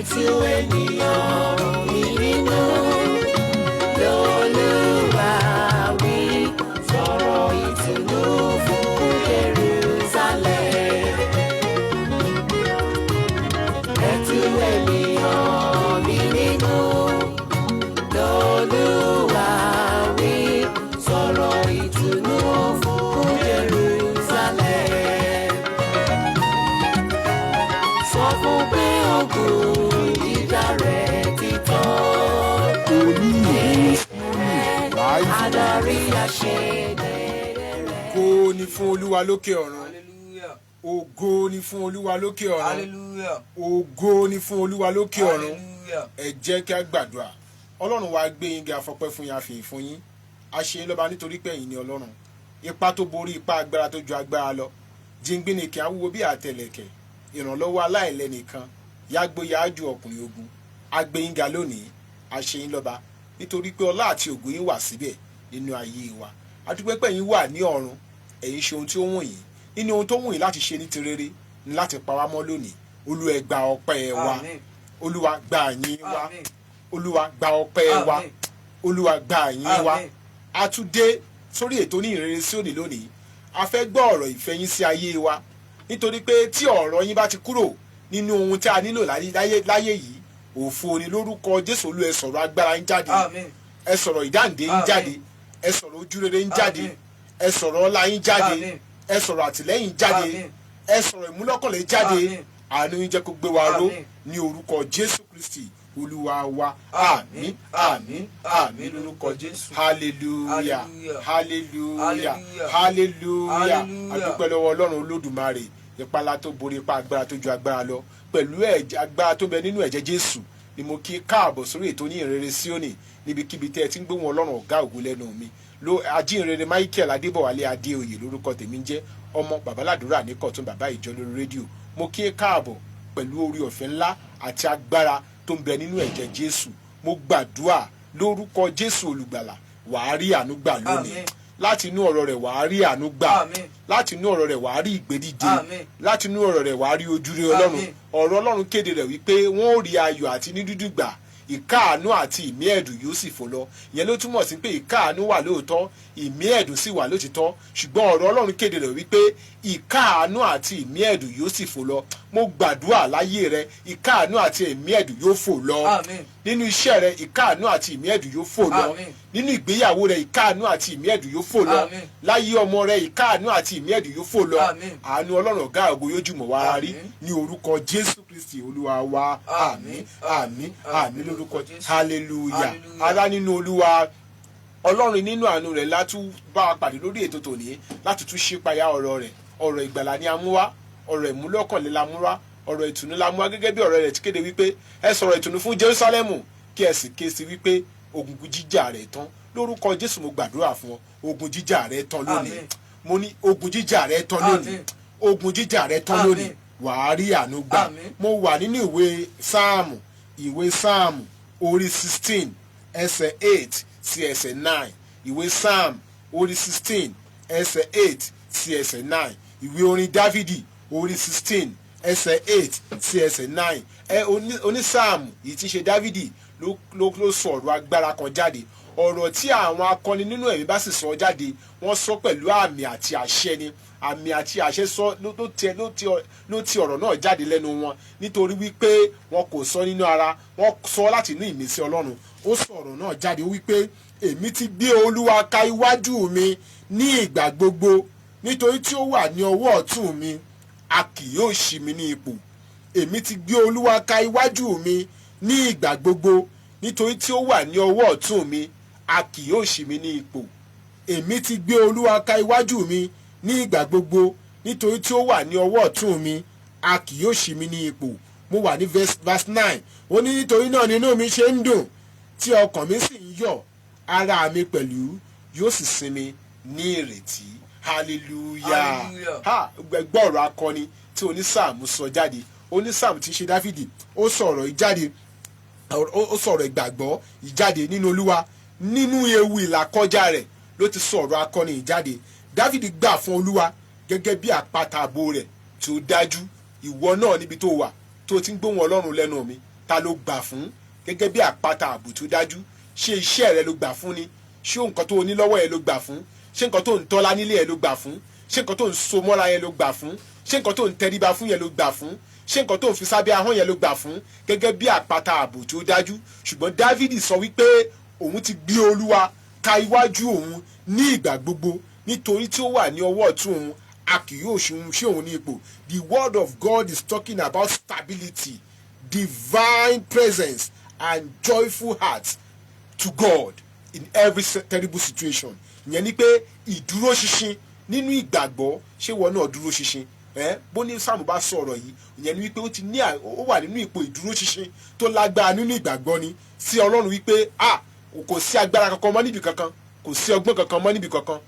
Ẹ tú ènìyàn mi nínú, lÓlúwa wí. Sọ̀rọ̀ ìtùnú fún Jerusalem. Ẹ tú ènìyàn mi nínú, lÓlúwa wí. Sọ̀rọ̀ ìtùnú fún Jerusalem. Sọ fún pé ogun jíjà rẹ̀ ti tán. Oníhìnrere láì Adarí àṣedédé rẹ̀. Ògo ni fún Olúwa lókè ọ̀run. Hallelujah. Ògo ni fún Olúwa lókè ọ̀run. Hallelujah. Ògo ni fún Olúwa lókè ọ̀run. Hallelujah. Ẹ jẹ́ kí a gbàdúrà. Ọlọ́run wa, gbé yín ga, fọpẹ́ fún yín, àfihàn fún yín, a ṣe yín lọ́ba nítorí pé ẹ̀yin ni Ọlọ́run. Ipa tó borí ipá, agbára tó ju agbára lọ, jìngbìnìkì awúwo bí àtẹlẹ̀kẹ̀, ìrànlọ́wọ́ aláìlẹ́nìkan, yágbóyájú ọkùnrin ogun, a gbé yín ga lónìí, a ṣe yín lọ́ba nítorí pé ọlá àti ògo yín wà síbẹ̀ nínú ayé wa. A dúpẹ́ pé ẹ̀yin wà ní ọ̀run, ẹ̀yin ṣe ohun tí ó wù yín. Nínú ohun tó wù yín láti ṣe ní ti rere ní láti pa wá mọ́ lónìí. Olúwa, ẹ gba ọpẹ́ wa. Àmín. Olúwa, gba ìyìn wa. Àmín. Olúwa, gba ọpẹ́ wa. Àmín. Olúwa, gba ìyìn wa. Àmín. A tún dé sórí ètò Oníhìnrere Síónì lónìí. A fẹ́ gbọ́ ọ̀rọ̀ ìfẹ́ yín sí ayé wa, nítorí pé tí ọ̀rọ̀ yín bá ti kúrò nínú ohun tí a nílò láyé yìí, òfo ni. Lórúkọ Jésù, Olú, ẹ sọ̀rọ̀ agbára yín jáde. Àmín. Ẹ sọ̀rọ̀ ìdáǹdè yín Àmín. jáde. Ẹ sọ̀rọ̀ ojúrere yín jáde. Àmín. Ẹ sọ̀rọ̀ ọlá yín jáde. Àmín. Ẹ sọ̀rọ̀ àtìlẹ́yìn jáde. Àmín. Ẹ sọ̀rọ̀ ìmúlọ́kànlé jáde. Àmín. Àánú yín jẹ́ kó gbé wa ró. Àmín. Ní orúkọ Jésù Kristi Olúwa wa, àmín, àmín, àmín lórúkọ Jésù. Hallelujah. Hallelujah. Hallelujah. Hallelujah. Hallelujah. Hallelujah. Adúpẹ́ lọ́wọ́ Ọlọ́run Olódùmarè, ìpalá tó borí ipá, agbára tó ju agbára lọ, pẹ̀lú ẹ̀jẹ̀ agbára tó bẹ nínú ẹ̀jẹ̀ Jésù ni mo kí káàbọ̀ sórí ètò Oníhìnrere Síónì. Níbikíbi tẹ́ ẹ ti ń gbóhùn Ọlọ́run ọ̀gá ògo lẹ́nu mi ló, ajínrere Michael Adébọ̀wálé Adéoyè lórúkọ tèmi ń jẹ́, ọmọ babaládùúrà ní kọ̀tún, bàbá ìjọ lórí rédíò. Mo kí káàbọ̀ pẹ̀lú orí ọ̀fẹ́ ńlá àti agbára tó ń bẹ nínú ẹ̀jẹ̀ Jésù. Mo gbàdúrà lórúkọ Jésù Olùgbàlà, wàá rí àánú gbà lónìí. Àmín. Láti inú ọ̀rọ̀ rẹ̀, wàá rí àánú gbà. Àmín. Láti inú ọ̀rọ̀ rẹ̀, wàá rí ìgbédìde. Àmín. Láti inú ọ̀rọ̀ rẹ̀, wàá rí ojúrere Ọlọ́run. Àmín. Ọ̀rọ̀ Ọlọ́run kéde rẹ̀ wípé wọ́n ó rí ayọ̀ àti ní dúdú gbà, ìkáàánú àti ìmí ẹ̀dùn yóò sì fò lọ. Ìyẹn ló túmọ̀ sí pé ìkáàánú wà lóòótọ́, ìmí ẹ̀dùn sì wà lótìtọ́, ṣùgbọ́n ọ̀rọ̀ Ọlọ́run kéde rẹ̀ wípé ìkáàánú àti ìmí ẹ̀dùn yóò sì fò lọ. Mo gbàdúrà láyé rẹ, ìkáàánú àti ìmí ẹ̀dùn yóò fò lọ. Àmín. Nínú iṣẹ́ rẹ, ìkáàánú àti ìmí ẹ̀dùn yóò fò lọ. Àmín. Nínú ìgbéyàwó rẹ, ìkáàánú àti ìmí ẹ̀dùn yóò fò lọ. Àmín. Láyé ọmọ rẹ, ìkáàánú àti ìmí ẹ̀dùn yóò fò lọ. Àmín. Àánú Ọlọ́run ọ̀gá ògo yóò jùmọ̀ wá rí. Àmín. Ní orúkọ Jésù Kristi Olúwa wa, àmín, àmín, àmín lórúkọ Jésù. Hallelujah. Hallelujah. Ará nínú Olúwa, Ọlọ́run nínú àánú rẹ̀ látún bá wa pàdé lórí ètò tòní láti tún ṣípayá ọ̀rọ̀ rẹ̀. Ọ̀rọ̀ ìgbàlà ni a mú wá, ọ̀rọ̀ ìmúlọ́kànlé la mú wá, ọ̀rọ̀ ìtùnú la mú wá, gẹ́gẹ́ bí ọ̀rọ̀ rẹ̀ ti kéde wípé ẹ sọ̀rọ̀ ìtùnú fún Jerúsálẹ́mù, kí ẹ sì ké sí wípé ogun jíjà rẹ̀ tán. Lórúkọ Jésù, mo gbàdúrà fún ọ, ogun jíjà rẹ̀ tán lónìí. Àmín. Mo ní ogun jíjà rẹ̀ tán lónìí. Àmín. Ogun jíjà rẹ̀ tán Àmín. lónìí, wàá rí àánú gbà. Àmín. Mo wà nínú ìwé Sáàmù, ìwé Sáàmù orí 16, ẹsẹ̀ 8 sí ẹsẹ̀ 9. Ìwé Sáàmù orí 16, ẹsẹ̀ 8 sí ẹsẹ̀ 9. Ìwé orin Dávìdì orí 16, ẹsẹ̀ 8 sí ẹsẹ̀ 9. Ẹ onísáàmù yìí tí í ṣe Dávìdì ló sọ ọ̀rọ̀ agbára kan jáde. Ọ̀rọ̀ tí àwọn akọni nínú ẹ̀mí bá sì sọ jáde, wọ́n sọ pẹ̀lú àmì àti àṣẹ ni. Àmì àti àṣẹ sọ ló ti ọ̀rọ̀ náà jáde lẹ́nu wọn, nítorí wípé wọn kò sọ nínú ara wọn, sọ láti inú ìmísí Ọlọ́run. Ó sọ ọ̀rọ̀ náà jáde, ó wípé, "Èmi ti gbé Olúwa ka iwájú mi ní ìgbà gbogbo. Nítorí tí ó wà ní ọwọ́ ọ̀tún mi, a kì yóò ṣì mí ní ipò. Èmi ti gbé Olúwa ka iwájú mi ní ìgbà gbogbo. Nítorí tí ó wà ní ọwọ́ ọ̀tún mi, a kì yóò ṣì mí ní ipò. Èmi ti gbé Olúwa ka iwájú mi ní ìgbà gbogbo. Nítorí tí ó wà ní ọwọ́ ọ̀tún mi, a kì yóò ṣì mí ní ipò." Mo wà ní verse 9. Ó ní, "Nítorí náà nínú mi ṣe ń dùn, tí ọkàn mi sì ń yọ̀. Ara mi pẹ̀lú yóò sì sinmi ní ìrètí." Hallelujah. Hallelujah. Ha, gbọ́ ọ̀rọ̀ akọni tí onísáàmù sọ jáde. Onísáàmù tí í ṣe Dáfídì, ó sọ̀rọ̀ yìí jáde, ó sọ̀rọ̀ ìgbàgbọ́ ìjáde nínú Olúwa. Nínú ewu ìlàkọjá rẹ̀ ló ti sọ̀rọ̀ akọni ìjáde. Dáfídì gbà fún Olúwa gẹ́gẹ́ bí àpáta ààbò rẹ̀ tí ó dájú. Ìwọ náà, níbi tó wà tó ti ń gbóhùn Ọlọ́run lẹ́nu mi, Ta ló gbà fún gẹ́gẹ́ bí àpáta ààbò tó dájú? Ṣé iṣẹ́ rẹ ló gbà fún ni? Ṣé nǹkan tó o ní lọ́wọ́ ẹ ló gbà fún? Ṣé nǹkan tó ń tọ́lá nílé ẹ ló gbà fún? Ṣé nǹkan tó ń so mọ́ra yẹn ló gbà fún? Ṣé nǹkan tó ń tẹríba fún yẹn ló gbà fún? Ṣé nǹkan tó ń fi sábẹ́ ahọ́n yẹn ló gbà fún gẹ́gẹ́ bí àpáta ààbò tó dájú? Ṣùgbọ́n Dávidi sọ wípé òun ti gbé Olúwa ka iwájú òun ní ìgbà gbogbo, nítorí tí ó wà ní ọwọ́ ọ̀tún òun, a kì yóò ṣe òun ní ipò. The word of God is talking about stability, divine presence and joyful heart to God in every terrible situation. Ìyẹn ni pé ìdúróṣinṣin nínú ìgbàgbọ́. Ṣé ìwọ náà dúró ṣinṣin ẹ? Bó ní Sáàmù bá sọ ọ̀rọ̀ yìí, ìyẹn ni wípé ó ti ní ó wà nínú ipò ìdúróṣinṣin tó lágbára nínú ìgbàgbọ́ ni sí Ọlọ́run, wípé a kò sí agbára kankan mọ́ níbi kankan, kò sí ọgbọ́n kankan mọ́ níbi kankan,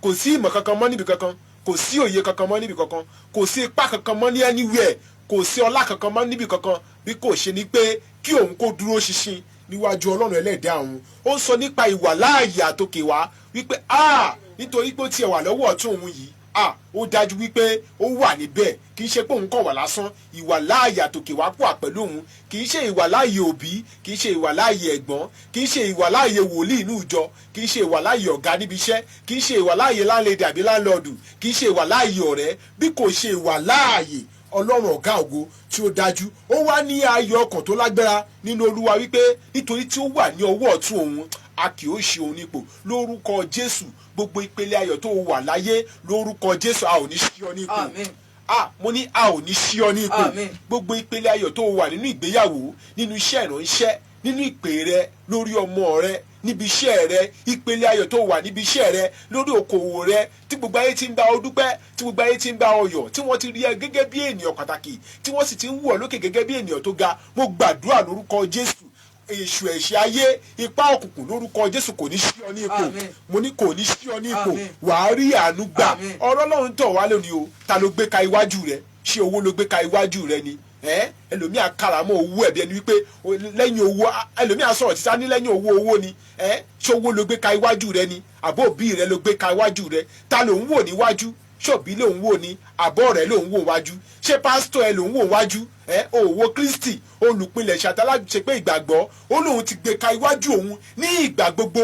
kò sí ìmọ̀ kankan mọ́ níbi kankan, kò sí òye kankan mọ́ níbi kankan, kò sí ipá kankan mọ́ ní anywhere, kò sí ọlá kankan mọ́ níbi kankan, bí kò ṣe ni pé kí òun kó dúró ṣinṣin níwájú Ọlọ́run Ẹlẹ́dàá òun. Ó ń sọ nípa ìwà láàyè àtòkè wá wípé a nítorí pé ó tiẹ̀ wà lọ́wọ́ ọ̀tún òun yìí, a ó dájú wípé ó wà níbẹ̀. Kì í ṣe pé òun kàn wà lásán. Ìwà láàyè àtòkè wá pọ̀ pẹ̀lú òun. Kì í ṣe ìwà láàyè òbí, kì í ṣe ìwà láàyè ẹ̀gbọ́n, kì í ṣe ìwà láàyè wòlíì inú ìjọ, kì í ṣe ìwà láàyè ọ̀gá níbi iṣẹ́, kì í ṣe ìwà láàyè landlady àbí landlord, kì í ṣe ìwà láàyè ọ̀rẹ́, bí kò ṣe ìwà láàyè Ọlọ́run Ọ̀gá Ògo tí ó dájú. Ó wá ní ayọ̀ ọkàn tó lágbára nínú Olúwa wípé nítorí tí ó wà ní ọwọ́ ọ̀tún òun, a kì ó ṣe òun nípò. Lórúkọ Jésù, gbogbo ìpele ayọ̀ tó wà láyé, lórúkọ Jésù, a ò ní ṣí ọ ní ipò. Àmín. A mo ní a ò ní ṣí ọ ní ipò. Àmín. Gbogbo ìpele ayọ̀ tó wà nínú ìgbéyàwó, nínú iṣẹ́ ìránṣẹ́, nínú ìpè rẹ, lórí ọmọ rẹ, níbi iṣẹ́ rẹ, ìpele ayọ̀ tó wà níbi iṣẹ́ rẹ, lórí okòwò rẹ, tí gbogbo ayé ti ń bá ọ dúpẹ́, tí gbogbo ayé ti ń bá ọ yọ̀, tí wọ́n ti rí ẹ gẹ́gẹ́ bí ènìyàn pàtàkì, tí wọ́n sì ti ń wù ọ́ lókè gẹ́gẹ́ bí ènìyàn tó ga, mo gbàdúrà lórúkọ Jésù, èṣù ẹ̀ṣẹ̀ ayé, ipá òkùnkùn, lórúkọ Jésù, kò ní ṣí ọ ní ipò. Àmín. Mo ní kò ní ṣí ọ ní ipò. Àmín. Wàá rí àánú gbà. Àmín. Ọ̀rọ̀ Ọlọ́run tọ̀ wá lónìí o. Ta ló gbé ka iwájú rẹ? Ṣé owó ló gbé ka iwájú rẹ ni? Ẹ ẹlòmíà karamọ́ owó ẹ̀bí ẹni wípé lẹ́yìn owó, ẹlòmíà sọ̀rọ̀ títà ní lẹ́yìn owó, owó ni. Ẹ ṣé owó ló gbé ka iwájú rẹ ni, àbó òbí rẹ ló gbé ka iwájú rẹ? Ta ló ń wò níwájú? Ṣòbí ló ń wò ní, àbọ̀ rẹ ló ń wò wájú? Ṣé pásítọ̀ ẹ ló ń wò wájú? Ẹ òwò Kristi olùpilẹ̀ ṣàtàlá ṣe pé ìgbàgbọ́, ó lóun ti gbé ka iwájú òun ní ìgbà gbogbo,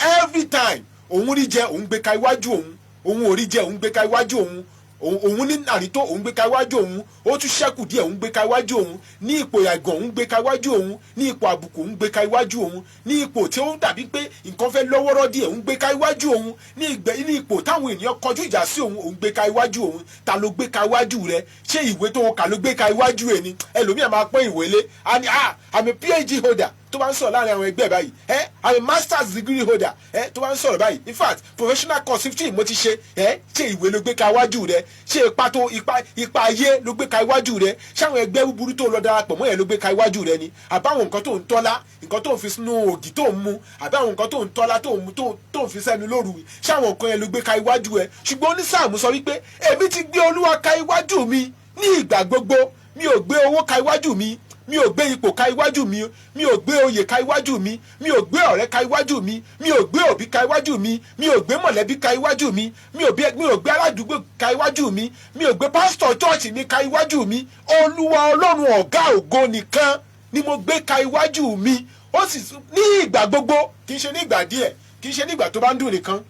every time. Òun rí jẹ, òun gbé ka iwájú òun. Òun ò rí jẹ, òun gbé ka iwájú òun. Òun ní ànító, òun gbé ka iwájú òun. Ó tún ṣẹ́kù díẹ̀, òun gbé ka iwájú òun. Ní ipò ìyàgàn, òun gbé ka iwájú òun. Ní ipò àbùkù, òun gbé ka iwájú òun. Ní ipò tí ó dàbí pé nǹkan fẹ́ lọ́wọ́rọ́ díẹ̀, òun gbé ka iwájú òun. Ní ìgbẹ́, ní ipò táwọn ènìyàn kọjú ìjà sí òun, òun gbé ka iwájú òun. Ta ló gbé ka iwájú rẹ? Ṣé ìwé tó kà ló gbé ka iwájú ẹ ni? Ẹlòmíà máa pọ́n ìwé lé, a ní, "Ah, I'm a PhD holder," tó bá ń sọ̀rọ̀ láàrin àwọn ẹgbẹ́ báyìí. Ẹ "I'm a master's degree holder." Ẹ tó bá ń sọ̀rọ̀ báyìí, "In fact, professional course 15 mo ti ṣe." Ẹ ṣé ìwé ló gbé ka iwájú rẹ? Ṣé ipa tó ipa ayé ló gbé ka iwájú rẹ? Ṣáwọn ẹgbẹ́ búburú tó lọ darapọ̀ mọ́ yẹn ló gbé ka iwájú rẹ ni, àbáwọn nǹkan tó ń tọ́lá, nǹkan tó ń fi sínú ògì tó ń mu, àbáwọn nǹkan tó ń tọ́lá, tó ń mu, tó ń fi sẹ́nu lóru, ṣáwọn nǹkan yẹn ló gbé ka iwájú ẹ? Ṣùgbọ́n onísáàmù sọ wípé èmi ti gbé Olúwa ka iwájú mi ní ìgbà gbogbo. Mi ò gbé owó ka iwájú mi, mi ò gbé ipò ka iwájú mi, mi ò gbé oyè ka iwájú mi, mi ò gbé ọ̀rẹ́ ka iwájú mi, mi ò gbé òbí ka iwájú mi, mi ò gbé mọ̀lẹ́bí ka iwájú mi, mi ò gbé aládùúgbò ka iwájú mi, mi ò gbé pásítọ̀ chọ́ọ̀chì mi ka iwájú mi. Olúwa Ọlọ́run Ọ̀gá Ògo nìkan ni mo gbé ka iwájú mi. Ó sì ní ìgbà gbogbo, kì í ṣe ní ìgbà díẹ̀, kì í ṣe ní ìgbà tó bá ń dùn nìkan.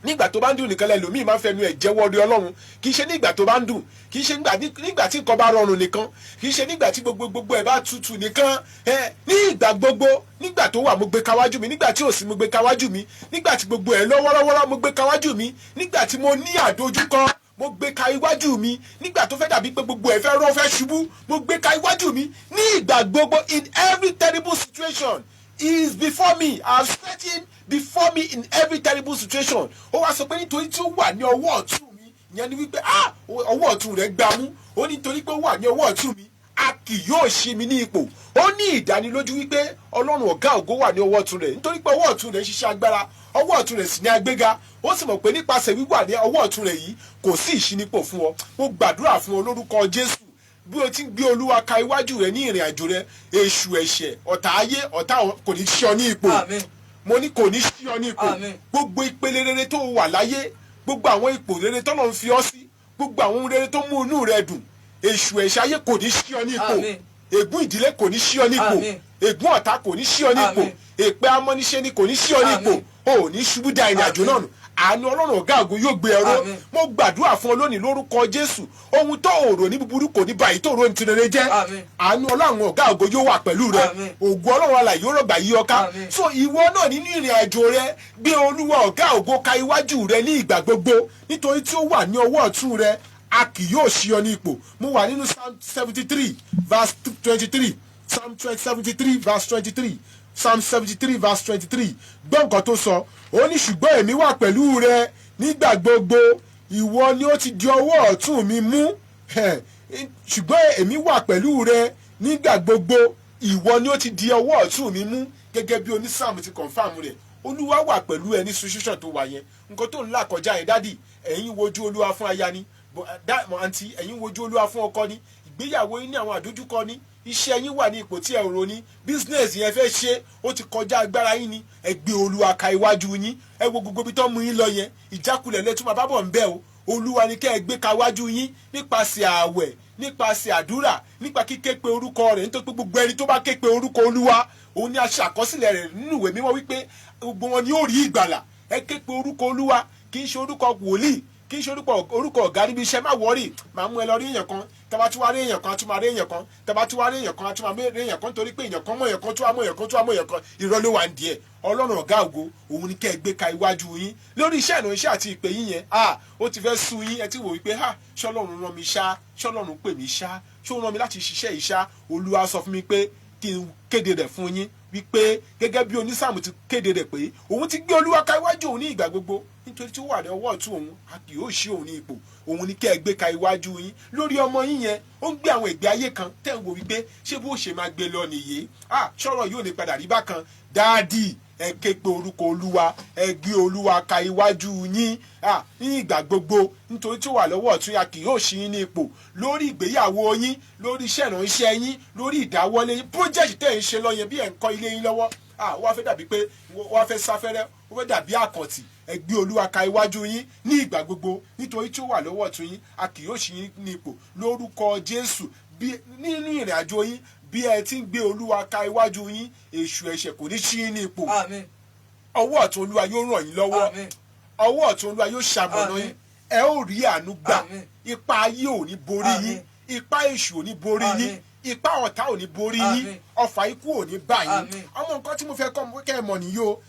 Nígbà tó bá ń dùn nìkan lẹ́lòmíì máa ń fẹnu ẹ̀ jẹ́wọ́ rí Ọlọ́run. Kì í ṣe nígbà tó bá ń dùn, kì í ṣe nígbà tí nǹkan bá rọrùn nìkan, kì í ṣe nígbà tí gbogbo gbogbo ẹ̀ bá tutù nìkan. Ẹ ní ìgbà gbogbo, nígbà tó wà, mo gbé kawájú mi. Nígbà tí ò sí, mo gbé kawájú mi. Nígbà tí gbogbo ẹ̀ lọ́wọ́rọ́wọ́rọ́, mo gbé kawájú mi. Nígbà tí mo ní àdójúkọ, mo gbé ka iwájú mi. Nígbà tó fẹ́ dàbí pé gbogbo ẹ̀ fẹ́ rọ́, fẹ́ ṣubú, mo gbé ka iwájú mi. Ní ìgbà gbogbo, in every terrible situation, he is before me. I have set him before me in every terrible situation. Ó wá sọ pé nítorí tí ó wà ní ọwọ́ ọ̀tún mi, ìyẹn ni wípé, ah, ọwọ́ ọ̀tún rẹ̀ gbá mú. Ó ní nítorí pé ó wà ní ọwọ́ ọ̀tún mi, a kì yóò ṣí mi ní ipò. Ó ní ìdánilójú wípé Ọlọ́run Ọ̀gá Ògo wà ní ọwọ́ ọ̀tún rẹ̀, nítorí pé ọwọ́ ọ̀tún rẹ̀ ń ṣiṣẹ́ agbára, ọwọ́ ọ̀tún rẹ̀ sì ní agbéga. Ó sì mọ̀ pé nípasẹ̀ wíwà ní ọwọ́ ọ̀tún rẹ̀ yìí, kò sí ìṣínípò fún ọ. Mo gbàdúrà fún ọ lórúkọ Jésù, bí o ti ń gbé Olúwa ka iwájú rẹ ní ìrìn àjò rẹ, èṣù ẹ̀ṣẹ̀, ọ̀tá ayé, ọ̀tá kò ní ṣí ọ ní ipò. Àmín. Mo ní kò ní ṣí ọ ní ipò. Àmín. Gbogbo ìpele rere tó wà láyé, gbogbo àwọn ipò rere tọ́lọ́ ń fi ọ́ sí, gbogbo àwọn ohun rere tó mú inú rẹ dùn, èṣù ẹ̀ṣẹ̀ ayé kò ní ṣí ọ ní ipò. Àmín. Ègún ìdílé kò ní ṣí ọ nípò. Àmín. Ègún ọ̀tá kò ní ṣí ọ nípò. Àmín. Èpè amọ́niṣẹ́ ni kò ní ṣí ọ nípò. Àmín. O ò ní ṣubú da ìrìn àjò Àmín. náà nù. Àánú Ọlọ́run ọ̀gá ògo yóò gbé ẹrọ. Àmín. Mo gbàdúrà fún ọ lónìí lórúkọ Jésù, ohun tó òrò ní búburú kò ní báyìí tó rò ní tirere jẹ́. Àmín. Àánú Ọlọ́run ọ̀gá ògo yóò wà pẹ̀lú rẹ. Àmín. Ògo Ọlọ́run alààyè yóò rọ̀gbà yí ọ ká. Àmín. So ìwọ náà, nínú ìrìn àjò rẹ, gbé Olúwa ọ̀gá ògo ka iwájú rẹ ní ìgbà gbogbo, nítorí tí ó wà ní ọwọ́ ọ̀tún rẹ, a kì yóò ṣí ọ ní ipò. Mo wà nínú Psalm 73 verse 23, Psalm 73 verse 23, Psalm 73 verse 23. Gbọ́ nǹkan tó sọ. Ó ní, "Ṣùgbọ́n èmi wà pẹ̀lú rẹ nígbà gbogbo, ìwọ ni ó ti di ọwọ́ ọ̀tún mi mú." Ṣùgbọ́n èmi wà pẹ̀lú rẹ nígbà gbogbo, ìwọ ni ó ti di ọwọ́ ọ̀tún mi mú. Gẹ́gẹ́ bí onísáàmù ti confirm rẹ̀, Olúwa wà pẹ̀lú ẹ ní situation tó wà yẹn. Nǹkan tó ń là kọjá yẹn, daddy, ẹ̀yin wojú Olúwa fún aya ni, àǹtí, ẹ̀yin wojú Olúwa fún ọkọ ni, ìgbéyàwó yín ní àwọn àdójúkọ ni, iṣẹ́ yín wà ní ipò tí ẹ rò ní, business yẹn fẹ́ ṣe, ó ti kọjá agbára yín ni, ẹ gbé Olúwa ka iwájú yín. Ẹ wo gbogbo ibi tó mú yín lọ yẹn, ìjákulẹ̀ lẹ́tún máa bá bọ̀ ń bẹ́ o. Olúwa ni kẹ́ ẹ gbé ka wájú yín nípasẹ̀ ààwẹ̀, nípasẹ̀ àdúrà, nípa kíké pe orúkọ rẹ̀, nítorí pé gbogbo ẹni tó bá ké pe orúkọ Olúwa, òun ni a ṣàkọsílẹ̀ rẹ̀ nínú ìwé mímọ́ wípé gbogbo wọn ni ó rí ìgbàlà. Ẹ ké pe orúkọ Olúwa. Kì í ṣe orúkọ wòlíì, kì í ṣe orúkọ ọ̀gá níbi iṣẹ́. Má worry, máa mú ẹ lọ rí èèyàn kan. Tàbá tí wàá rí èèyàn kan, á tún máa rí èèyàn kan. Tàbá tí wàá rí èèyàn kan, á tún máa rí èèyàn kan, nítorí pé èèyàn kan mọ̀ èèyàn kan, tó wà mọ̀ èèyàn kan, tó wà mọ̀ èèyàn kan. Irọ́ ló wà ń díẹ̀. Ọlọ́run ọ̀gá ògo, òun ni kẹ́ ẹ gbé ka iwájú yín lórí iṣẹ́ ìránṣẹ́ àti ìpè yín yẹn. Ah, ó ti fẹ́ sú yín. Ẹ ti wò wípé, ah, ṣọlọ́run rán mi ṣá? Ṣọlọ́run pè mí ṣá? Ṣó rán mi láti ṣiṣẹ́ yìí ṣá? Olúwa sọ fún mi pé kí n kéde rẹ̀ fún yín wípé gẹ́gẹ́ bí onísàmù ti kéde rẹ̀ pé òun ti gbé Olúwa ka iwájú òun ní ìgbà gbogbo, nítorí tí ó wà ní ọwọ́ ọ̀tún òun, a kì yóò ṣí òun ní ipò. Òun ní kẹ́ ẹ gbé ka iwájú yín. Lórí ọmọ yín yẹn, ó ń gbé àwọn ìgbé ayé kan tẹ́ ń wo wípé ṣé bó ṣe máa gbé lọ nìyí? Ah, ṣọ́rọ̀ yóò ní padà rí bákan. Daddy, ẹ ké pe orúkọ Olúwa, ẹ gbé Olúwa ka iwájú yín, ah, ní ìgbà gbogbo, nítorí tí ó wà lọ́wọ́ ọ̀tún, a kì yóò ṣí yín ní ipò. Lórí ìgbéyàwó yín, lórí iṣẹ́ ìránṣẹ́ yín, lórí ìdáwọ́lé yín, project tẹ́ ẹ̀ ń ṣe lọ yẹn, bí ẹ̀ ń kọ́ ilé yín lọ́wọ́, ah, ó wá fẹ́ dàbí pé ó wá fẹ́ sáfẹ́rẹ́, ó fẹ́ dàbí àkàntì, ẹ gbé Olúwa ka iwájú yín ní ìgbà gbogbo, nítorí tí ó wà lọ́wọ́ ọ̀tún yín, a kì yóò ṣí yín ní ipò. Lórúkọ Jésù, bí nínú ìrìn àjò yín, bí ẹ ti ń gbé Olúwa ka iwájú yín, èṣù ẹ̀ṣẹ̀ kò ní ṣí yín ní ipò. Àmín. Ọwọ́ ọ̀tún Olúwa yóò ràn yín lọ́wọ́. Àmín. Ọwọ́ ọ̀tún Olúwa yóò ṣamọ̀nà Àmín. yín. Ẹ ó rí àánú gbà. Àmín. Ipa ayé ò ní borí yín. Àmín. Ipa èṣù ò ní borí yín. Àmín. Ipa ọ̀tá ò ní borí yín. Àmín. Ọfà ikú ò ní bá yín. Àmín. Àwọn nǹkan tí mo fẹ́ kọ́ kẹ́ ẹ mọ̀ nìyí o.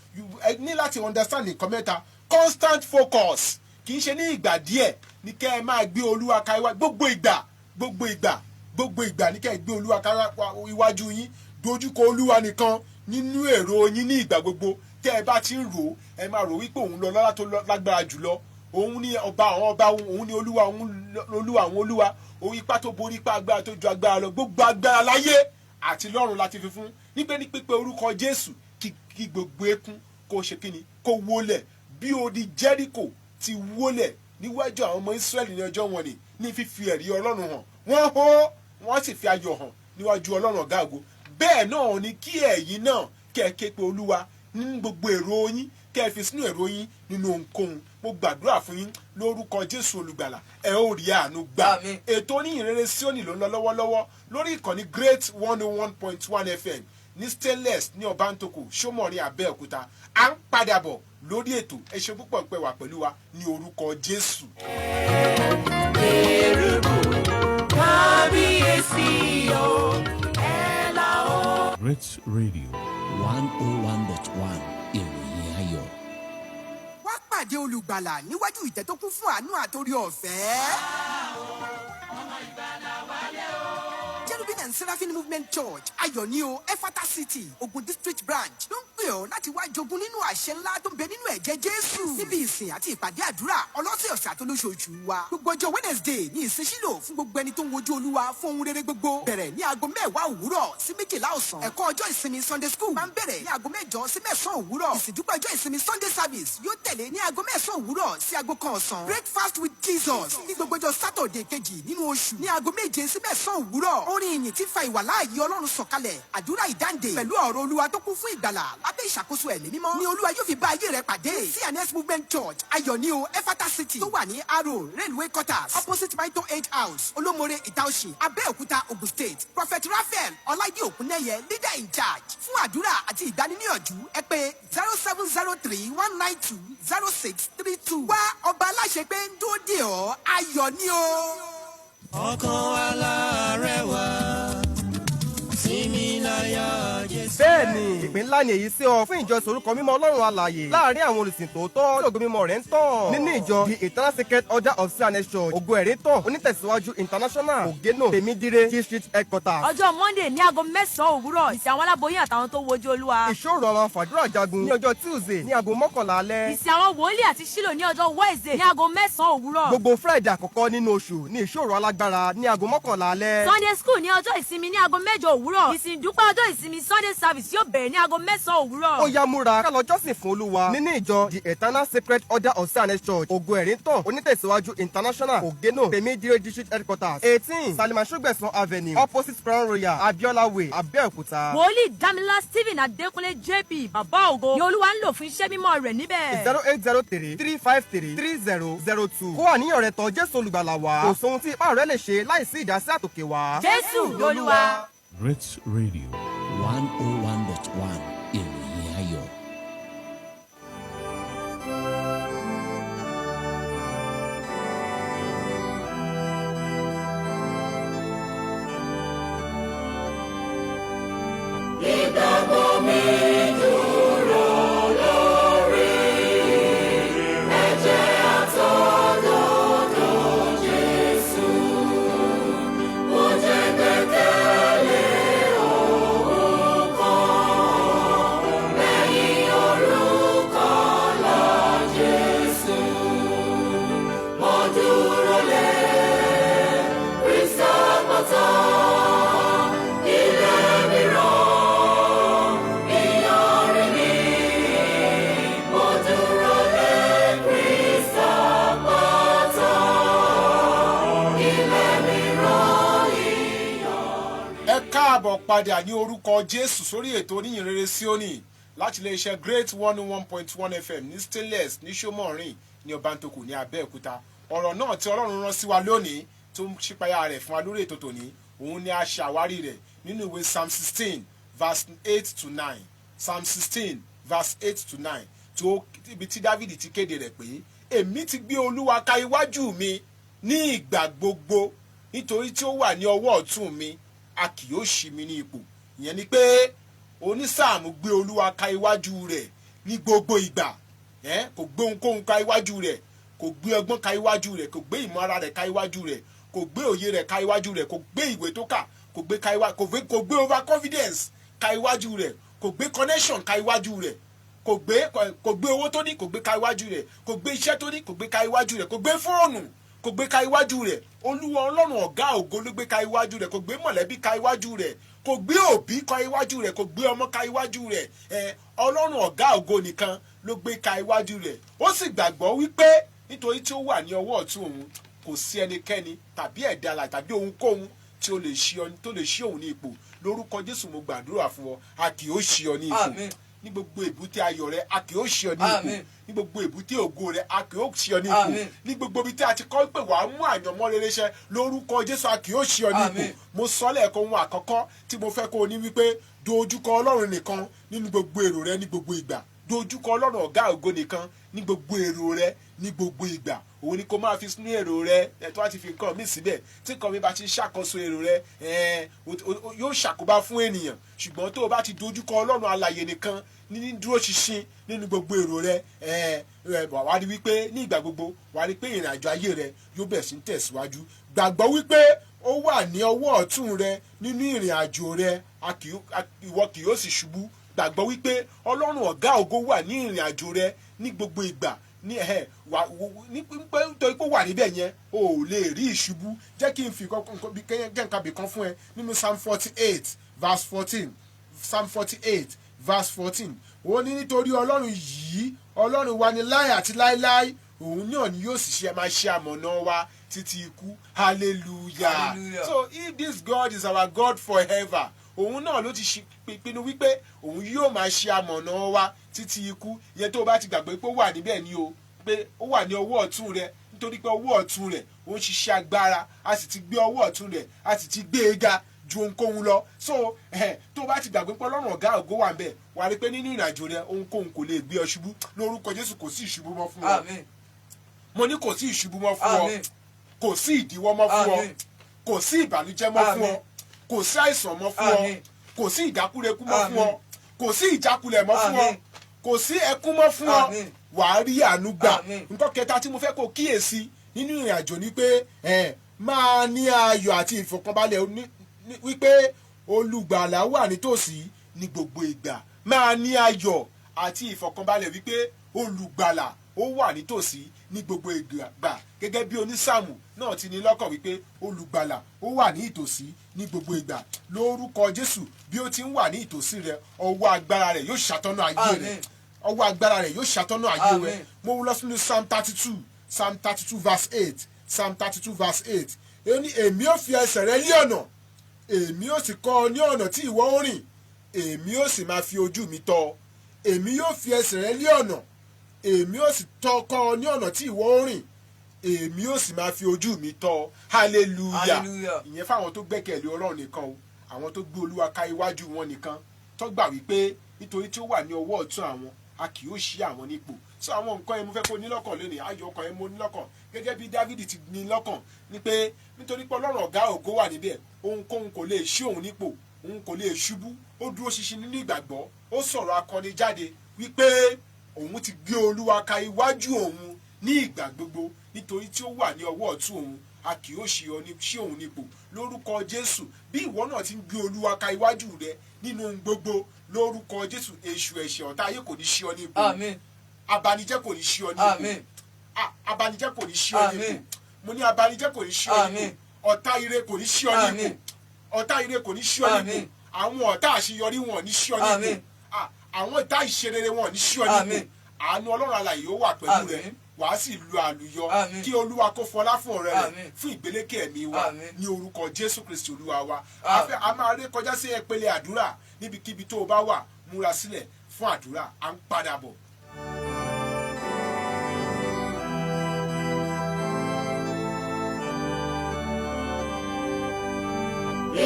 Ẹ ní láti understand nǹkan mẹ́ta. Constant focus, kì í ṣe ní ìgbà díẹ̀ ní kẹ́ ẹ máa gbé Olúwa ka iwájú. Gbogbo ìgbà, gbogbo ìgbà, gbogbo ìgbà ní kẹ́ ẹ gbé Olúwa ka iwájú yín. Dojúkọ Olúwa nìkan nínú èrò yín ní ìgbà gbogbo. Tẹ́ ẹ bá ti ń rò ó, ẹ máa rò wípé òun lọ lọ́lá tó lágbára jùlọ, òun ní ọba àwọn ọba, òun ní Olúwa, òun lolúwa àwọn olúwa, òun ipá tó borí ipá, agbára tó ju agbára lọ. Gbogbo agbára láyé àti lọ́run láti fi fún nígbẹ́ ní pípé orúkọ Jésù, kí gbogbo eékún kó ṣe kíni? Kó wólẹ̀, bí odi Jẹ́ríkò ti wólẹ̀ níwájú àwọn ọmọ Ísírẹ́lì ní ọjọ́ wọn ni, ní fífi ẹ̀rí Ọlọ́run hàn. Wọ́n hó, wọ́n sì fi ayọ̀ hàn níwájú Ọlọ́run ọ̀gá ògo. Bẹ́ẹ̀ náà ni kí ẹ̀yin náà kẹ́ ẹ ké pe Olúwa nínú gbogbo èrò yín, kẹ́ ẹ fi sínú èrò yín nínú ohunkóhun. Mo gbàdúrà fún yín lórúkọ Jésù olùgbàlà, ẹ ó rí àánú gbà. Àmín. Ètò Oníyìnrere Síónì ló ń lọ lọ́wọ́lọ́wọ́ lórí ìkànnì Great 101.1 FM ní Stainless ní Ọbántòkò, Sómọ̀rin, Abẹ́òkúta. À ń padà bọ̀ lórí ètò. Ẹ ṣe púpọ̀ ń pẹ́ wà pẹ̀lú wa ní orúkọ Jésù. Kérúbù, kábíyèsí o, ẹ̀ là ó. Great Radio. 101.1, ìròyìn ayọ̀. Wá pàdé olùgbàlà níwájú ìtẹ́ tó kún fún àánú àtòrí ọ̀fẹ́. Cherubim and Seraphim Movement Church, Ayọ̀ní o, Efata City, Ogun District Branch ló ń pè ọ́ láti wá jogún nínú àṣẹ ńlá tó ń bẹ nínú ẹ̀jẹ̀ Jésù. Níbi ìsìn àti ìpàdé àdúrà ọlọ́sẹ̀ọ̀sẹ̀ àtolóṣooṣù wa. Gbogbo ọjọ́ Wednesday ní ìsìn sílò fún gbogbo ẹni tó ń wojú Olúwa fún ohun rere gbogbo. Bẹ̀rẹ̀ ní aago 10 òwúrọ̀ sí 12 ọ̀sán. Ẹ̀kọ́ ọjọ́ ìsinmi, Sunday school, máa ń bẹ̀rẹ̀ ní aago 8 sí 9 òwúrọ̀. Ìsìndúpẹ́ ọjọ́ ìsinmi, Sunday service, yóò tẹ̀lé ní aago 9 òwúrọ̀ sí aago 1 ọ̀sán. Breakfast with Jesus ní gbogbo ọjọ́ Saturday kejì nínú oṣù ní aago 7 sí 9 òwúrọ̀. Orin ìyìn tí fa ìwàláàyè Ọlọ́run sọ̀kalẹ̀, àdúrà ìdáǹdè pẹ̀lú ọ̀rọ̀ Olúwa tó kún fún ìgbàlà. Lábẹ́ ìṣàkóso ẹ̀mí mímọ́ ni Olúwa yóò fi bá ayé rẹ pàdé. C&S Movement Church, Ayọ̀ni o, Efata City, tó wà ní Aro Railway Quarters, opposite Mito Age House, Olómore, Ìtaòsì, Abẹ́òkúta, Ogun State. Prophet Raphael Ọláìdí Òkúnnẹ́yẹ, leader in charge. Fún àdúrà àti ìgbaniníyànjú, ẹ pè 07031920632. Wá, ọba aláṣẹ pé ń dúró dè ọ́, ayọ̀ ni o. Ọkàn alárẹ̀wá sinmi láyà Jésù. Bẹ́ẹ̀ni, ìpín ńlá ni èyí sí ọ fún ìjọ Sorúkọ Mímọ́ Ọlọ́run Alààyè láàrin àwọn olùsìn tòótọ́ tí ògo mímọ́ rẹ̀ ń tàn nínú ìjọ The Eternal Secret Order of C&S Church, Ògo Ẹ̀rí Tàn, Onítẹ̀síwájú International, Ògénò, Tèmídire District Headquarters. Ọjọ́ Monday ní aago 9 òwúrọ̀, ìsìn àwọn aláboyún àtàwọn tó wojú Olúwa. Ìṣòro àwọn fàdúrà jagun ní ọjọ́ Tuesday ní aago 11 alẹ́. Ìsìn àwọn wòlíì àti Ṣílò ní ọjọ́ Wednesday ní aago 9 òwúrọ̀. Gbogbo Friday àkọ́kọ́ nínú oṣù ní ìṣòro alágbára ní aago 11 alẹ́. Sunday school ní ọjọ́ ìsinmi ní aago 8 òwúrọ̀. Ìsìn ìdúpẹ́ ọjọ́ ìsinmi, Sunday service, yóò bẹ̀rẹ̀ ní aago 9 òwúrọ̀. Ó yá, múra ká lọ jọ́sìn fún Olúwa nínú ìjọ The Eternal Sacred Order of C&S Church, Ògo Ẹ̀rí Tàn, Onítẹ̀síwájú International, Ògénò, Tèmídire District Headquarters, 18 Salima Sọgbẹ̀sán Avenue, opposite Crown Royal, Abiola Way, Abẹ́òkúta. Wòlíì Dámilá Stephen Adékúnlé JP, Bàbá Ògo, ni Olúwa ń lò fún iṣẹ́ mímọ́ rẹ̀ níbẹ̀. 08033533002. Kó àníyàn rẹ tọ̀ Jésù Olùgbàlà wá. Kò sóhun tí ipá rẹ lè ṣe láìsí ìdásí àtòkè wá. Jésù lolúwa. Great Radio. 101.1 ìròyìn ayọ̀. Ìgbàgbọ́ mi dúró lórí ẹ̀jẹ̀ àtòdodo Jésù. Mo jẹ́ gbẹ́kẹ̀lé òun kan lẹ́yìn orúkọ ńlá Jésù. Mo dúró lé Kristi àpáta, ilé mìíràn ìyanrìn ni. Mo dúró lé Kristi àpáta, ilé mìíràn ìyanrìn. Ẹ káàbọ̀ padà ní orúkọ Jésù sórí ètò Oníyìnrere Síónì láti iléeṣẹ́ Great 101.1 FM ní Stainless, ní Sómọ̀rìn, ní Ọbántòkù, ní Abẹ́òkúta. Ọ̀rọ̀ náà tí Ọlọ́run rán sí wa lónìí, tó ń ṣípayá rẹ̀ fún wa lórí ètò tòní, òun ni a ṣàwárí rẹ̀ nínú ìwé Psalm 16 verse 8 to 9. Psalm 16 verse 8 to 9, tó ibi tí Dávìdì ti kéde rẹ̀ pé, "Èmi ti gbé Olúwa ka iwájú mi ní ìgbà gbogbo. Nítorí tí ó wà ní ọwọ́ ọ̀tún mi, a kì yóò ṣí mi ní ipò." Ìyẹn ni pé onísáàmù gbé Olúwa ka iwájú rẹ̀ ní gbogbo ìgbà. Kò gbé ohunkóhun ka iwájú rẹ̀, kò gbé ọgbọ́n ka iwájú rẹ̀, kò gbé ìmọ̀ ara rẹ̀ ka iwájú rẹ̀, kò gbé òye rẹ̀ ka iwájú rẹ̀, kò gbé ìwé tó kà, kò gbé ka iwájú, kò gbé over confidence ka iwájú rẹ̀, kò gbé connection ka iwájú rẹ̀, kò gbé owó tó ní, kò gbé ka iwájú rẹ̀, kò gbé iṣẹ́ tó ní, kò gbé ka iwájú rẹ̀, kò gbé fóònù, kò gbé ka iwájú rẹ̀. Olúwa Ọlọ́run ọ̀gá ògo ló gbé ka iwájú rẹ̀. Kò gbé mọ̀lẹ́bí ka iwájú rẹ̀, kò gbé òbí ka iwájú rẹ̀, kò gbé ọmọ ka iwájú rẹ̀. Ọlọ́run ọ̀gá ògo nìkan ló gbé ka iwájú rẹ̀. Ó sì gbàgbọ́ wípé nítorí tí ó wà ní ọwọ́ ọ̀tún òun, kò sí ẹnikẹ́ni tàbí ẹ̀dá alààyè tàbí ohunkóhun tí ó lè ṣí ọ, tó lè ṣí òun ní ipò. Lórúkọ Jésù, mo gbàdúrà fún ọ, a kì ó ṣí ọ ní ipò. Àmín. Ní gbogbo èbúté ayọ̀ rẹ, a kì ó ṣí ọ ní ipò. Àmín. Ní gbogbo èbúté ògo rẹ, a kì ó ṣí ọ ní ipò. Àmín. Ní gbogbo ibi tí a ti kọ́ pé wàá mú àyànmọ́ rere ṣẹ, lórúkọ Jésù, a kì ó ṣí ọ ní ipò. Àmín. Mo sọ lẹ́ẹ̀kan, ohun àkọ́kọ́ tí mo fẹ́ kó o ní wípé dojúkọ Ọlọ́run nìkan nínú gbogbo èrò rẹ ní gbogbo ìgbà. Dojúkọ Ọlọ́run ọ̀gá ògo nìkan ní gbogbo èrò rẹ ní gbogbo ìgbà. Òun ni kó máa fi sínú èrò rẹ. Ẹ tó bá ti fi nǹkan míì síbẹ̀, tí nǹkan mi bá ti ń ṣàkóso èrò rẹ, yóò ṣàkóbá fún ènìyàn. Ṣùgbọ́n tó o bá ti dojúkọ Ọlọ́run alàyè nìkan ní dúró ṣinṣin nínú gbogbo èrò rẹ, ẹ ẹ wà á rí wípé ní ìgbà gbogbo, wà á rí pé ìrìn àjò ayé rẹ yóò bẹ̀rẹ̀ sí ní tẹ̀síwájú. Gbàgbọ́ wípé ó wà ní ọwọ́ ọ̀tún rẹ nínú ìrìn àjò rẹ, ìwọ kì yóò sì ṣubú. Gbàgbọ́ wípé Ọlọ́run ọ̀gá ògo wà ní ìrìn àjò rẹ ní gbogbo ìgbà ní ẹ wà ní pé nítorí pé ó wà níbẹ̀ yẹn, o ò lè rí ìṣubú. Jẹ́ kí n fi jẹ́ nǹkan bìkan fún ẹ nínú Psalm 48 verse 14. Psalm 48 verse 14, ó ní, "Nítorí Ọlọ́run yìí Ọlọ́run wa ní láé àti láéláé, òun náà ni yóò sì ṣe máa ṣe amọ̀nà wa títí ikú." Hallelujah. Hallelujah. So if this God is our God forever, Òun náà ló ti pinnu wípé òun yóò máa ṣe amọ̀nà wa títí ikú. Ìyẹn tó o bá ti gbàgbé pé ó wà níbẹ̀ ni o, pé ó wà ní ọwọ́ ọ̀tún rẹ, nítorí pé ọwọ́ ọ̀tún rẹ̀ ó ń ṣiṣẹ́ agbára, a sì ti gbé ọwọ́ ọ̀tún rẹ̀, a sì ti gbé e ga ju ohunkóhun lọ. So tó o bá ti gbàgbé pé Ọlọ́run ọ̀gá ògo wà ńbẹ̀, wà á rí pé nínú ìrìnàjò rẹ ohunkóhun kò lè gbé ọ ṣubú. Lórúkọ Jésù, kò sí ìṣubú mọ́ fún ọ. Àmín. Mo ní kò sí ìṣubú mọ́ fún ọ. Àmín. Kò sí ìdíwọ́ mọ́ fún ọ. Àmín. Kò sí ìbànújẹ́ mọ́ fún ọ. Àmín. Kò sí àìsàn mọ́ fún ọ. Àmín. Kò sí ìdákúrekú mọ́ fún ọ. Àmín. Kò sí ìjákulẹ̀ mọ́ fún ọ. Àmín. Kò sí ẹkún mọ́ fún ọ. Àmín. Wàá rí àánú gbà. Àmín. Nǹkan kẹta tí mo fẹ́ kó kíyèsí nínú ìrìn àjò ni pé máa ní ayọ̀ àti ìfọ̀kànbalẹ̀ wípé olùgbàlà wà nítòsí ní gbogbo ìgbà. Máa ní ayọ̀ àti ìfọ̀kànbalẹ̀ wípé olùgbàlà ó wà nítòsí ní gbogbo ìgbà, gẹ́gẹ́ bí onísàmù náà ti ní lọ́kàn wípé olùgbàlà ó wà ní ìtòsí ní gbogbo ìgbà. Lórúkọ Jésù, bí ó ti ń wà ní ìtòsí rẹ, ọwọ́ agbára rẹ̀ yóò ṣàtọ́nà ayé rẹ. Àmín. Ọwọ́ agbára rẹ̀ yóò ṣàtọ́nà ayé rẹ. Àmín. Mo lọ sínú Psalm 32, Psalm 32 verse 8, Psalm 32 verse 8. Ó ní, "Èmi ó fi ẹsẹ̀ rẹ lé ọ̀nà, èmi ó sì kọ́ ọ ní ọ̀nà tí ìwọ ó rìn, èmi ó sì máa fi ojú mi tọ́ ọ." Èmi yóò fi ẹsẹ̀ rẹ lé ọ̀nà, èmi ó sì tọ́ kọ́ ọ ní ọ̀nà tí ìwọ ó rìn, èmi ó sì máa fi ojú mi tọ́ ọ. Hallelujah. Hallelujah. Ìyẹn fáwọn tó gbẹ́kẹ̀lé Ọlọ́run nìkan o, àwọn tó gbé Olúwa ká iwájú wọn nìkan, tó gbà wípé nítorí tí ó wà ní ọwọ́ ọ̀tún àwọn, a kì yóò ṣí àwọn nípò. So àwọn nǹkan yẹn mo fẹ́ kó ní lọ́kàn lónìí. Ayọ̀ ọkàn yẹn mo ní lọ́kàn gẹ́gẹ́ bí Dávidi ti ní lọ́kàn ni pé nítorí pé Ọlọ́run ọ̀gá ògo wà níbẹ̀, ohunkóhun kò lè ṣí òun nípò, òun kò lè ṣubú. Ó dúró ṣinṣin nínú ìgbàgbọ́, ó sọ̀rọ̀ akọni jáde wípé òun ti gbé Olúwa ka iwájú òun ní ìgbà gbogbo, nítorí tí ó wà ní ọwọ́ ọ̀tún òun, a kì yóò ṣí òun nípò. Lórúkọ Jésù, bí ìwọ náà ti ń gbé Olúwa ka iwájú rẹ nínú ohun gbogbo, lórúkọ Jésù, èṣù, ẹ̀ṣẹ̀, ọ̀tá ayé kò ní ṣí ọ ní ipò. Àmín. Abanijẹ́ kò ní ṣí ọ ní ipò. Àmín. Abanijẹ́ kò ní ṣí ọ ní ipò. Àmín. Mo ní abanijẹ́ kò ní ṣí ọ ní Àmín. ipò. Ọ̀tá ire kò ní ṣí ọ ní ipò. Àmín. Ọ̀tá ire kò ní ṣí ọ ní ipò. Àmín. Àwọn ọ̀tá àṣeyọrí wọn ò ní ṣí ọ ní ipò. Àmín. Àwọn ọ̀tá ìṣerere wọn ò ní ṣí ọ ní ipò. Àmín. Àánú Ọlọ́run alààyè ó wà pẹ̀lú rẹ. Àmín. Wàá sì lu àlùyọ. Àmín. Kí Olúwa kó fọlá fún ọ̀rẹ́ rẹ̀ Àmín. fún ìgbélékè ẹ̀mí wa Àmín. ní orúkọ Jésù Kristi Olúwa wa. Àmín. A máa ré kọjá sí ìpele àdúrà. Níbikíbi tó o bá wà, múra sílẹ̀ fún àdúrà, à ń padà bọ̀.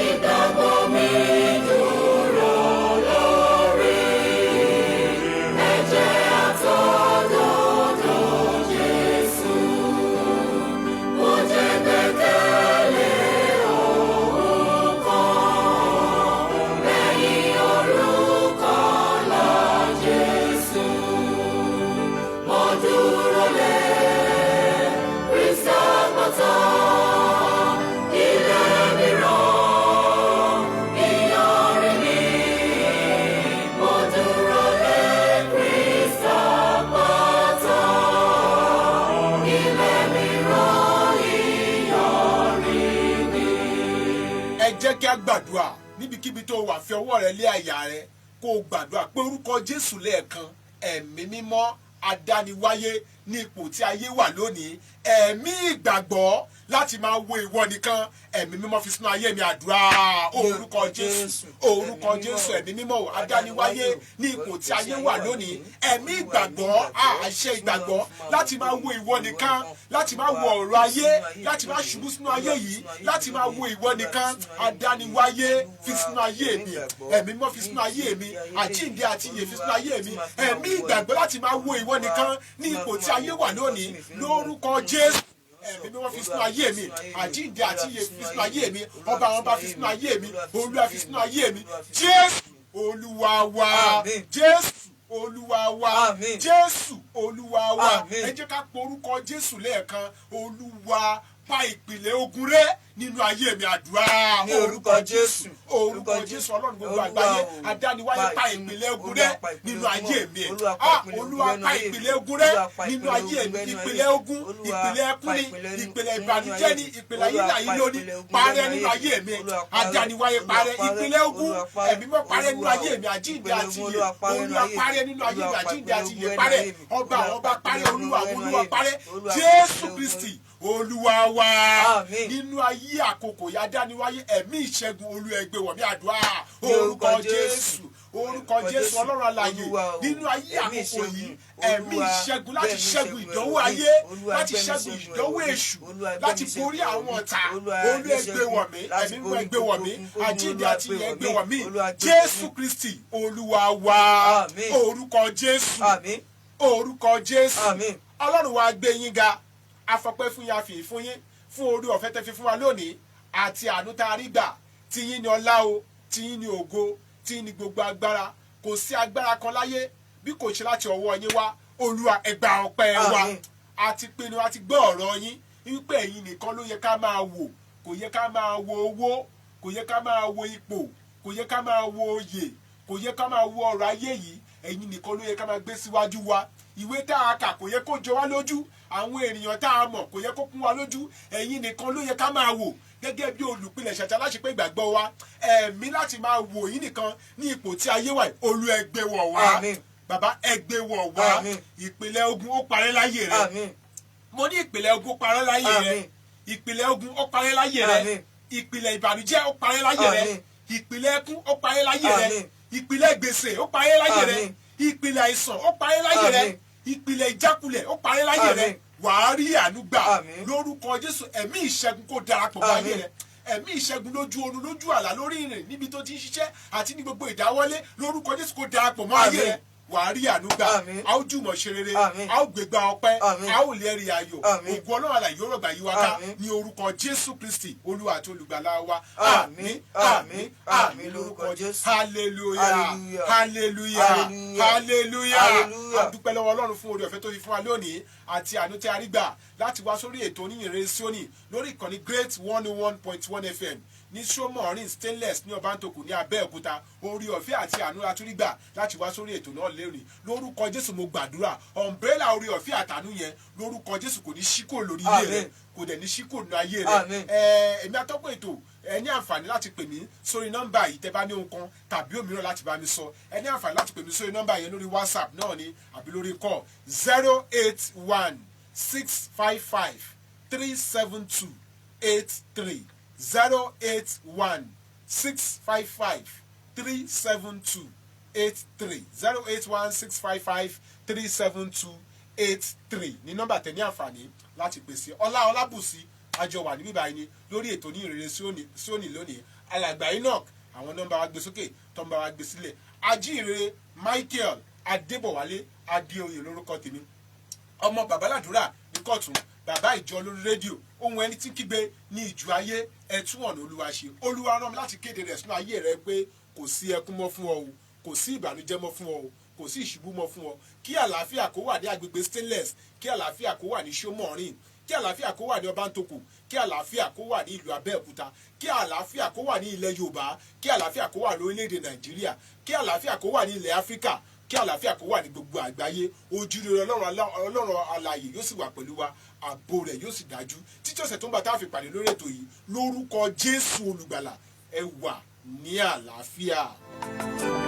Ìgbàgbọ́ mi dúró lórí ẹ̀jẹ̀ àtòdodo Jésù. Mo jẹ́ gbẹ́kẹ̀lé òun kan lẹ́yìn orúkọ ńlá Jésù. Mo dúró lé Kristi àpáta, ilé mìíràn, ìyọrin mi. Mo dúró lé Kristi àpáta, ilé mìíràn, ìyọrin mi. Ẹ jẹ́ kí a gbàdúrà. Níbikíbi tó wà, fi ọwọ́ rẹ lé àyà rẹ kó o gbàdúrà pé orúkọ Jésù lẹ́ẹ̀kan. Ẹ̀mí Mímọ́ adániwáyé, ní ipò tí ayé wà lónìí, ẹ̀mí ìgbàgbọ́ láti máa wo ìwọ nìkan, Ẹ̀mí Mímọ́, fi sínú ayé mi. Àdúrà. Orúkọ Jésù, orúkọ Jésù. Ẹ̀mí Mímọ́ adániwáyé, ní ipò tí ayé wà lónìí, ẹ̀mí ìgbàgbọ́, àṣẹ ìgbàgbọ́ láti máa wo ìwọ nìkan, láti máa wo ọ̀rọ̀ ayé, láti máa ṣubú sínú ayé yìí, láti máa wo ìwọ nìkan, adániwáyé, fi sínú ayé mi. Ẹ̀mí Mímọ́, fi sínú ayé mi. Àjíǹde àti ìyè, fi sínú ayé mi. Ẹ̀mí ìgbàgbọ́ láti máa wo ìwọ nìkan ní ipò tí ayé wà lónìí, lórúkọ Jésù. Ẹ̀mí Mímọ́, fi sínú ayé mi. Àjíǹde àti ìyè, fi sínú ayé mi. Ọba àwọn ọba, fi sínú ayé mi. Olúwa, fi sínú ayé mi. Jésù Olúwa wa. Àmín. Jésù Olúwa wa. Àmín. Jésù Olúwa wa. Àmín. Ẹ jẹ́ ká porúkọ Jésù lẹ́ẹ̀kan. Olúwa, pa ìpìlẹ̀ ogun rẹ́ nínú ayé mi. Àdúrà. Ní orúkọ Jésù. Orúkọ Jésù. Ọlọ́run gbogbo Olúwa àgbáyé, o, adániwáyé, pa ìpìlẹ̀ ogun rẹ́ Olúwa, pa ìpìlẹ̀ nínú ogun ayé rẹ́. mi. Olúwa, pa Ah, ìpìlẹ̀ ogun Olúwa, rẹ́ pa nínú ayé mi. ìpìlẹ̀ ogun rẹ́ Olúwa, pa nínú ìpìlẹ̀ ayé ogun mi. rẹ́ nínú Ìpìlẹ̀ ayé mi. ogun, Olúwa, ìpìlẹ̀ ẹkún pa ni, ìpìlẹ̀ ìpìlẹ̀ nínú ìbànújẹ́ ayé ni, mi. ìpìlẹ̀ Olúwa, ayílà pa yìí lónìí, ìpìlẹ̀ ogun parẹ́ rẹ́ nínú nínú ayé ayé mi. mi. Olúwa, parẹ́. Adániwáyé, Olúwa, parẹ́ parẹ́. ìpìlẹ̀ ogun. Olúwa, parẹ́. Ẹ̀mí Mímọ́, parẹ́ nínú Olúwa, ayé mi. Àjíǹde ìpìlẹ̀ àti ogun, ìyè, Olúwa, parẹ́ nínú Olúwa, ayé mi. parẹ́ nínú ayé mi. Olúwa, pa Àjíǹde ìpìlẹ̀ àti ìyè, ogun rẹ́ parẹ́. nínú ayé mi. Ọba Olúwa, àwọn ọba, pa parẹ́. ìpìlẹ̀ Olúwa, ogun Olúwa, rẹ́ nínú parẹ́. ayé mi. Olúwa, pa Jésù ìpìlẹ̀ ogun Kristi. Olúwa wa. Àmín. Nínú ayé àkókò yá dániwáyé, ẹ̀mí ìṣẹ́gun, Olú ẹgbẹ́ wọ̀mí. Àdúrà. Ní Orúkọ Jésù, orúkọ Jésù, Ọlọ́run alààyè, Olúwa o, nínú ayé ẹ̀mí àkókò yìí, ìṣẹ́gun, ẹ̀mí Olúwa, ìṣẹ́gun láti gbẹ̀mí ṣẹ́gun ṣẹ́gun ìdánwò ẹ̀mí. ayé, Olúwa, láti gbẹ̀mí ṣẹ́gun ṣẹ́gun ìdánwò ẹ̀mí. èṣù, Olúwa, gbẹ̀mí láti borí ṣẹ́gun àwọn ẹ̀mí. ọ̀tá. Olúwa, Olú gbẹ̀mí ẹgbẹ́ ṣẹ́gun wọ̀mí, láti ẹ̀mí borí ẹgbẹ́ wọ̀mí, gbogbo ogun. àjíǹde Olúwa, àti gbé ìyè ẹgbẹ́ wọ̀mí. wọ̀mí. Olúwa, gbé Jésù wọ̀mí. Kristi Olúwa wa. Àmín. Orúkọ Jésù. Àmín. Orúkọ Jésù. Àmín. Ọlọ́run wa, gbé yín ga, afọpẹ́ fún yín, àfihàn fún yín fún orí ọ̀fẹ́ tẹ́ fi fún wa lónìí àti àánú tá a rí gbà. Tí yín ni ọlá o, tí yín ni ògo, tí yín ni gbogbo agbára. Kò sí agbára kan láyé bí kò ṣe láti ọwọ́ yín wá. Olúwa, ẹ gba ọpẹ́ wa. Àmín. A ti pinnu, a ti gbọ́ ọ̀rọ̀ yín wípé ẹ̀yin nìkan ló yẹ ká máa wò. Kò yẹ ká máa wo owó, kò yẹ ká máa wo ipò, kò yẹ ká máa wo oyè, kò yẹ ká máa wo ọrọ̀ ayé yìí. Ẹ̀yin nìkan ló yẹ ká máa gbé síwájú wa. Ìwé tá a kà kò yẹ kó jọ wá lójú, àwọn ènìyàn tá a mọ̀ kò yẹ kó kún wa lójú. Ẹ̀yin nìkan ló yẹ ká máa wò gẹ́gẹ́ bí olùpilẹ̀ṣẹ̀ àti aláṣepé ìgbàgbọ́ wa. Ẹ̀mí láti máa wò yín nìkan ní ipò tí ayé wà yìí, Olú ẹgbẹ́ wọ̀ wá. Àmín. Bàbá, ẹgbẹ́ wọ̀ wá. Àmín. Ìpìlẹ̀ ogun ó parẹ́ láyé rẹ. Àmín. Mo ní ìpìlẹ̀ ogun ó parẹ́ láyé rẹ. Àmín. Ìpìlẹ̀ ogun ó parẹ́ láyé rẹ. Àmín. Ìpìlẹ̀ ìbànújẹ́ ó parẹ́ láyé rẹ. Àmín. Ìpìlẹ̀ ẹkún ó parẹ́ láyé rẹ. Àmín. Ìpìlẹ̀ gbèsè ó parẹ́ láyé rẹ. Àmín. Ìpìlẹ̀ àìsàn ó parẹ́ láyé rẹ. Àmín. Ìpìlẹ̀ ìjákulẹ̀ ó parẹ́ láyé rẹ. Àmín. Wàá rí àánú gbà. Àmín. Lórúkọ Jésù, ẹ̀mí ìṣẹ́gun kó darapọ̀ mọ́ ayé Àmín. rẹ. Ẹ̀mí ìṣẹ́gun lójú oorun, lójú àlá, lórí ìrìn, níbi tó ti ń ṣiṣẹ́ àti ní gbogbo ìdáwọ́lé, lórúkọ Jésù, kó darapọ̀ mọ́ ayé Àmín. rẹ. Wàá rí àánú gbà. Àmín. A ó jùmọ̀ ṣe rere. Àmín. A ó gbégbá ọpẹ́. Àmín. A ó lẹ́rìí ayọ̀. Àmín. Ògo Ọlọ́run alààyè yóò rọ̀gbà yí wa ká. Àmín. Ní orúkọ Jésù Kristi Olúwa àti Olùgbàlà wa. Àmín, àmín, àmín lórúkọ Jésù. Hallelujah. Hallelujah. Hallelujah. Hallelujah. Hallelujah. Hallelujah. A dúpẹ́ lọ́wọ́ Ọlọ́run fún oore ọ̀fẹ́ tó fi fún wa lónìí àti àánú tí a rí gbà láti wá sórí ètò Oníyìnrere Síónì lórí ìkànnì Great 101.1 FM ní Sọmọrin Stainless ní Ọbántòkù ní Abẹ́òkúta. Oore ọ̀fẹ́ àti àánú la tún rí gbà láti wá sórí ètò náà lónìí. Lórúkọ Jésù, mo gbàdúrà, umbrella oore ọ̀fẹ́ àtàánú yẹn, lórúkọ Jésù, kò ní ṣí kò lórí ilé rẹ. Àmín. Kò dẹ̀ ní ṣí kò nínú ayé rẹ. Àmín. Ẹ èmi atọ́kùn ètò, ẹ ní àǹfààní láti pè mí sórí nọ́mbà yìí tẹ́ bá ní ohun kan tàbí òmíràn láti bá mi sọ. Ẹ ní àǹfààní láti pè mí sórí nọ́mbà yẹn lórí WhatsApp náà ni àbí lórí call: 08165537283, 08165537283, 08165537283 ní nọ́mbà tẹ́ ní àǹfààní láti pèsè. Ọlá Ọlábùsí àjọ wà níbí báyìí ni lórí ètò ní ìrere Síónì lónìí. Alàgbà Enoch, àwọn nọ́mbà wa gbé sókè, tó ń bá wa gbé sílẹ̀. Ajíhìnrere Michael Adébọ̀wálé Adéoyè lórúkọ tèmi, ọmọ babaládùúrà ní kóòtù, bàbá ìjọ lórí rédíò, ohun ẹni tí ń kígbe ní ìjù ayé, ẹtún ọ̀nà Olúwa ṣe. Olúwa rán mi láti kéde rẹ̀ sínú ayé rẹ pé kò sí ẹkún mọ́ fún ọ o, kò sí ìbànújẹ́ mọ́ fún ọ o, kò sí ìṣubú mọ́ fún ọ. Kí àlàáfíà kó wà ní agbègbè Stainless, kí àlàáfíà kó wà ní Sọmọrin, kí àlàáfíà kó wà ní Ọbántòkù, kí àlàáfíà kó wà ní ìlú Abẹ́òkúta, kí àlàáfíà kó wà ní ilẹ̀ Yorùbá, kí àlàáfíà kó wà lórílẹ̀‐èdè Nàìjíríà, kí àlàáfíà kó wà ní ilẹ̀ Áfíríkà, kí àlàáfíà kó wà ní gbogbo àgbáyé. Ojúrere Ọlọ́run, Ọlọ́run alààyè yóò sì wà pẹ̀lú wa, ààbò rẹ̀ yóò sì dájú títí ọ̀sẹ̀ tó ń bá tá a fi pàdé lórí ètò yìí. Lórúkọ Jésù Olùgbàlà, ẹ wà ní àlàáfíà.